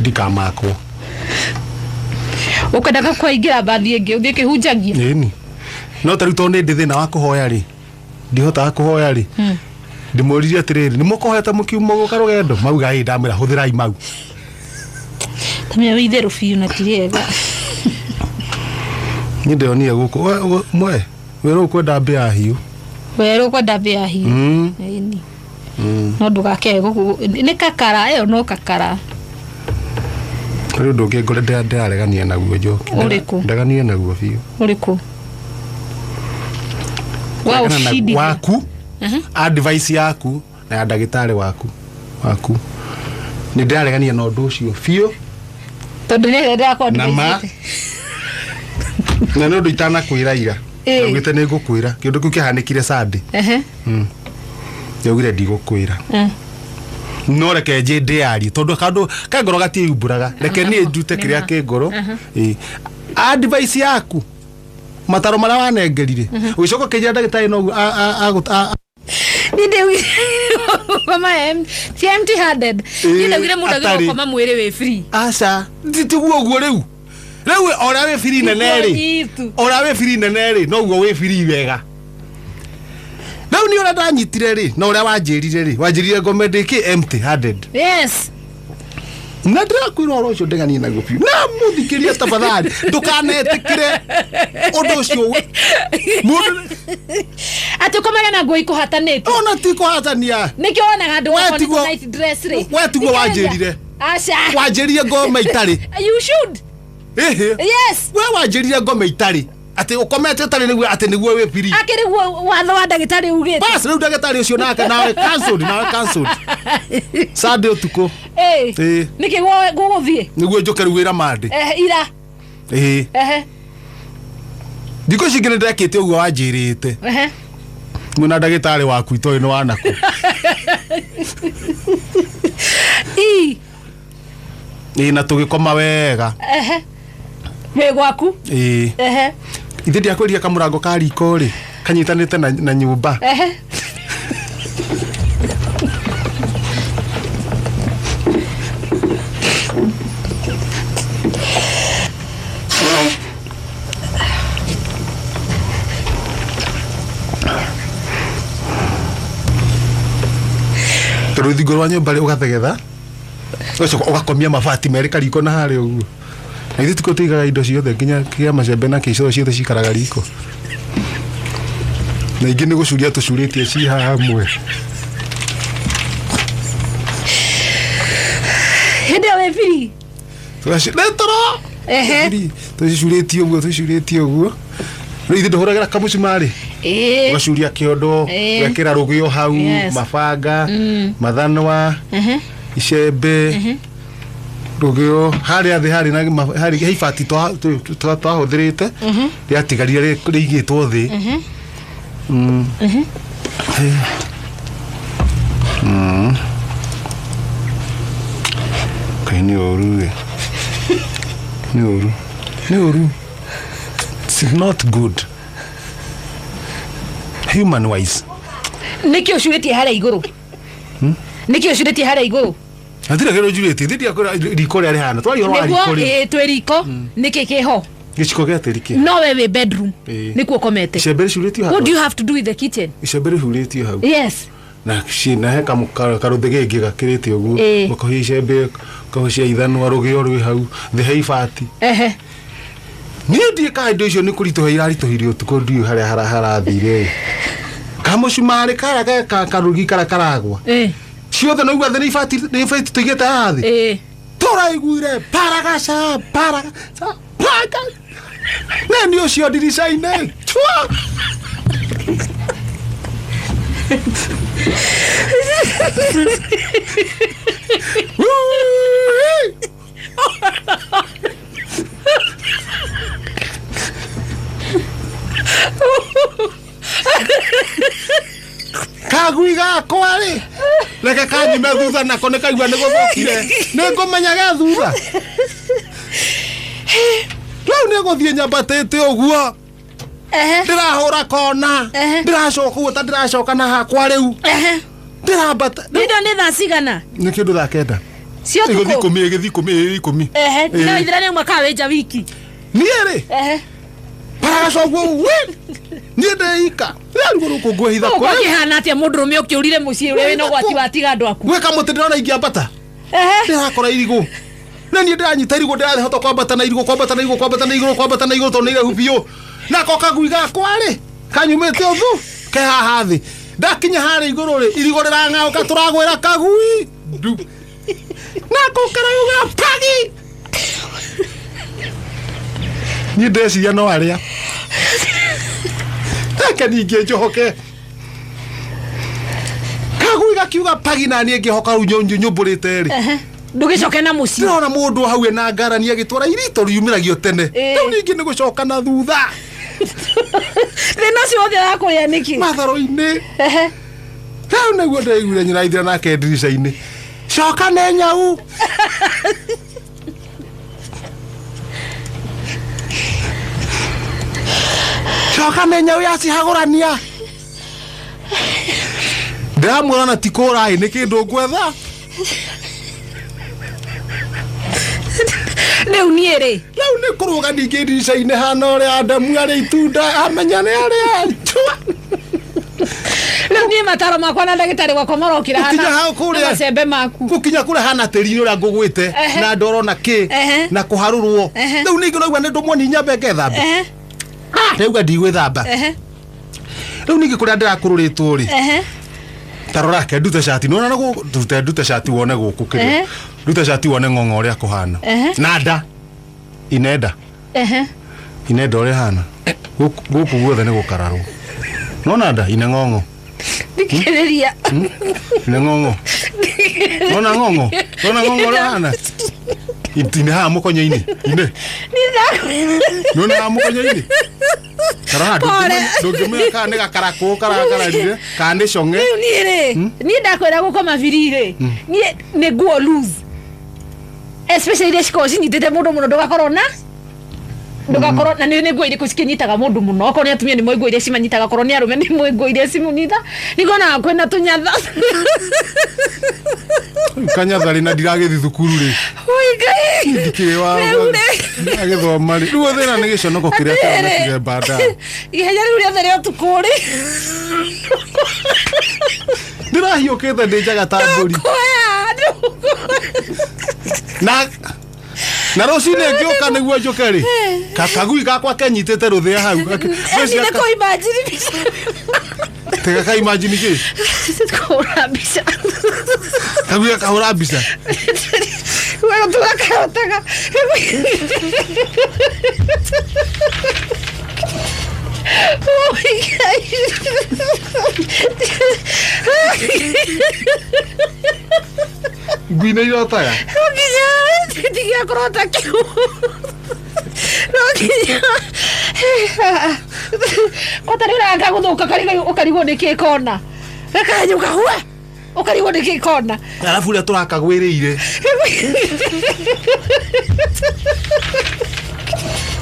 Ndikamakwo. Ũkwendaga kũingĩra mbathi ĩngĩ ũthiĩ kĩhunjagia. Ĩni, no ta rĩu tondũ nĩ ndĩ thĩna wa kũhoya rĩ, ndihotaga kũhoya rĩ, ndĩmũririe atĩrĩrĩ, nĩ mũkũhoete mũkiuma gũka rũgendo? Mauga ĩ. Ndamwĩra, hũthĩrai mau. Tamenya wĩ itherũ biũ na ti rĩega. Niĩ ndĩronire gũkũ mwe wĩra ũkwenda mbĩa hiũ. Werũ kwenda mbĩa hiũ. Ĩni. No ndũgakee gũkũ nĩ kakara ĩyo, no kakara. Rĩu ũndũ ũngĩ ngore ndĩraregania naguo, Njoki. Ũrĩkũ? Ndegania naguo biũ. Ũrĩkũ wa Kũregana na- ũcindithia? Waku, advice yaku na ya ndagĩtarĩ waku, nĩ ndĩraregania na ũndũ ũcio biũ. Tondũ nĩ ndĩrakorwo Na ma na nĩ ũndũ itanakwĩra ira. Ndaugĩte nĩ ngũkwĩra kĩũndũ kĩu kĩhanĩkire Sunday. Ndaugire ndigũkwĩra, no reke nje ndĩyarie, tondũ kandũ ka ngoro gatiĩumbũraga. Reke niĩ njute kĩrĩa kĩ ngoro. Ĩ. Advice yaku, mataro marĩa wanengerire, ũgĩcoka ũkĩnjĩra ndagĩtarĩ noguo Niĩ ndaugire gũkoma ti empty handed. Niĩ ndaugire mũndũ agĩrĩirwo Atarĩ. gũkoma mwĩrĩ wĩ free. Aca, tiguo ũguo. Rĩu ũrĩa wĩ free nene rĩ, Nyitu. ũrĩa wĩ free nene rĩ, noguo wĩ free wega. Rĩu nĩ ũrĩa ndanyitire rĩ, na ũrĩa wanjĩrire rĩ, wanjĩrire ngome ndĩkĩ empty handed. Yes. Na ndĩrakwĩra ũhoro ũcio ndeganie naguo biũ, na mũthikĩria, tafadhali ndũkanetĩkĩre ũndũ ũcio mũndũ. Atĩ ũkomage na nguo ikũhatanĩte? Ona ti kũhatania. Nĩkĩo wonaga andũ We gũkorwo night dress rĩ. We tiguo wanjĩrire. Aca. Wanjĩrire ngome itarĩ. You should. Ĩhĩ. Yes. We wanjĩrire ngome itarĩ, atĩ ũkomete ũtarĩ nĩguo, atĩ nĩguo wĩ free. Akĩrĩ guo watho wa ndagĩtarĩ ugĩte. Bas, rĩu ndagĩtarĩ ũcio nake nawe cancelled, nawe cancelled Sunday ũtukũ. Ĩ. Ĩ. Nĩkĩ gũgũthiĩ? Nĩguo njũke rĩu wĩra Monday. Ira. Ĩ. Thikũ ici ingĩ nĩ ndekĩte ũguo wanjĩrĩte. Mwĩna ndagĩtarĩ waku itoĩ nĩ wanakũ. I. Ĩ, na tũgĩkoma wega. Wĩ gwaku? Ĩ. Ithe ndiakwĩria kamũrango ka riko rĩ kanyitanĩte na nyũmba. Tondũ rũthingo rwa nyũmba rĩ, ũgathegetha, ũgacoka ũgakomia mabati merĩ kariko na harĩa ũguo, na ithuĩ tikuo tũigaga indo ciothe, nginya kĩa macembe na kĩcoro, ciothe cikaraga riko, na ingĩ nĩ gũcuria tũcurĩtie ci haha hamwe. Hĩndĩ ĩyo wĩ free. Nĩ toro. Tũcicurĩtie ũguo, tũcicurĩtie ũguo. Rĩu ithuĩ ndũhũragĩra kamũcumarĩ, ũgacuria kĩondo, ũgekĩra rũgĩo hau, mabanga, mathanwa, icembe, rũgĩo harĩa thĩ harĩ na harĩ he ibati twahũthĩrĩte rĩatigarire rĩigĩtwo thĩ. Kaĩ nĩ ũru ĩ, nĩ ũru, nĩ ũru. It's not good human wise. Nĩkĩ ũcurĩtie harĩa igũrũ? Nĩkĩ ũcurĩtie harĩa igũrũ? Hatirĩ kĩndũ njurĩtie. Thĩ ndiakwĩra riko rĩrĩa rĩhana twaria ũhoro wa Nĩguo riko rĩ. Ĩ, twĩ riko, nĩkĩ kĩho? Gĩciko gĩa tĩri kĩ. No we wĩ bedroom. Nĩkuo ũkomete. Icembe rĩcurĩtio What do hau. you have to do with the kitchen? Icembe rĩhurĩtio hau. Na na he karũthĩ gĩngĩ gakĩrĩte ũguo. Ũkahuria icembe, ũkahucia ithanwa, rũgĩo rwĩ hau thĩ, he ibati. Niĩ ndiĩkaga indo icio, nĩ kũritũha iraritũhire ũtukũ, ndiũĩ harĩa harathire kamũcumarĩ karĩa karũgi karĩa karagwa. Ciothe naigua thĩ nĩ ibati, nĩ ibati tũigĩte haha thĩ. Tũraiguire paragaca paragaca paraga nĩ ũcio ndirica-inĩ Chua! Woo! Kagui gakwa rĩ, reke kanyume thutha nako, nĩ kaigua nĩ gũthũkire, nĩ ngũmenya ge thutha. Rĩu nĩ gũthiĩ nyambatĩte ũguo, ndĩrahũra kona, ndĩracoka ũguo ta ndĩracoka na hakwa rĩu, ndĩrambata. Nĩndo nĩ thaa cigana? Nĩ kĩndũ thaa 9. Cia ũtukũ? Ĩgũthiĩ 10, ĩgĩthiĩ 10, ĩĩ, 10. Ehe. Ĩĩ. Na ithira nĩ uma kawĩnja wiki. Niĩ rĩ, Ehe. paragaca ũguo we niĩ ndeika rĩarigwo rũkũ ngwĩhitha Ũguo kũrĩa. kĩhana atĩa mũndũrũme ũkĩũrire mũciĩ ũrĩa wĩna ũgwati watiga andũ aku? Gwĩ kamũtĩ ndĩrona ingĩambata. Ehe. Ndĩrakora irigũ na niĩ ndĩranyita irigũ, ndĩrahota kwambata na irigũ, kwambata na igũrũ, kwambata na igũrũ, kwambata na igũrũ, tondũ nĩ iraihu biũ. Nako kagui gakwa rĩ, kanyumĩte ũthu ke haha thĩ. Ndakinya harĩa igũrũ rĩ, irigũ rĩrang'aũka, tũragwĩra kagui ndu, nako karauga pagi. Niĩ ndeciria no arĩa reke ningĩ njohoke kagui gakiuga pagi, na niĩ ngĩhoka rĩu nyũmbũrĩte rĩ. Ehe. Ndũgĩcoke na mũciĩ. Ndĩrona mũndũ hau ena ngarani agĩtwara irito riumĩragio tene. Ĩĩ. Rĩu ningĩ nĩ gũcoka na thutha. Thĩna ũcio wothe ũrakũrĩa nĩkĩ? Matharo-inĩ. Ehe. Rĩu nĩguo ndaiguire nyiraithira nake ndirica-inĩ, coka nĩ nyau. Coka nĩ nyau yacihagũrania. Ndĩramwĩra na ti kũra ĩ, nĩ kĩndũ ngwetha. Rĩu niĩ rĩ, Rĩu nĩ kũrũga ningĩ ndirica-inĩ hana ũrĩa Adamu arĩ itunda amenya nĩ arĩa njua. Rĩu niĩ mataro makwa na ndagĩtarĩ wakwa marokĩra Gũkinya hana hau kũrĩa. na macembe maku. Gũkinya kũrĩa hana tĩri-inĩ ũrĩa ngũgwĩte Ehe. na ndoro na kĩ Ehe. na kũharũrwo. Ehe. Rĩu ningĩ ũraigua nĩ ndũmwo ni nyambe ngethambe. Ehe. Ndauga ndigwĩthamba. Ehe. Rĩu ningĩ kũrĩa ndĩrakũrũrĩtwo rĩ, Ehe. ta rora ke ndute cati nĩwona na gũkũ, ndute ndute cati wone gũkũ kĩrĩa, Ehe. ndute cati wone ng'ong'o ũrĩa kũhana Ehe. na nda inenda. Ehe. Inenda ũrĩa hana gũkũ gũkũ guothe nĩ gũkararwo, nona nda ine ng'ong'o. Thikĩrĩria. Ine ng'ong'o, nona ng'ong'o, nona ng'ong'o ũrĩa hana ine haha mũkonyo-inĩ ine. Niĩ ndakwĩra. Nona haha mũkonyo-inĩ karaha. Pole. Ndũngĩmenya kana nĩ gakarakũ karakararire kana nĩ cong'e. Rĩu niĩ rĩ, niĩ ndakwĩra gũkoma biri rĩ, niĩ nĩ nguo loose, especially iria cikoragwo cinyitĩte mũndũ mũno, ndũgakorwo na ndũgakorwo na nĩ nguo irĩkũ cikĩnyitaga mũndũ mũno. Okorwo nĩ atumia nĩ moĩ nguo iria cimanyitaga, okorwo nĩ arũme nĩ moĩ nguo iria cimunyita. Nĩngonaga kwĩna tũnyatha. Kanyatharĩ na ndiragĩthi thukuru rĩ. Oi Ngai. Ndikĩrĩ wa Rĩu rĩ. agĩthoma rĩ, rĩu thĩna nĩ gĩconoko kĩrĩa kĩronekire baadaye. Ihenya rĩu rĩothe rĩa ũtukũ rĩ. Ndĩrahiũkĩte ndĩ njaga ta mbũri. Kuoya. Na rũcinĩ ngĩũka nĩguo njũke rĩ, kagui gakwa kenyitĩte rũthĩa hau. Nĩ kũimagine mbica. Tega kaimagine kĩ? Kũhũra mbica. Kagui gakahũra mbica. Tũgakahotaga. Oh my God. Ngui nĩ irotaga. No nginya tigia kũrota kĩu, no nginya kota nĩ ũranga gũthũka ũkarigwo nĩ kĩ kona gakanyũka hua, ũkarigwo nĩ kĩ kona. Arabu ũrĩa tũrakagwĩrĩire.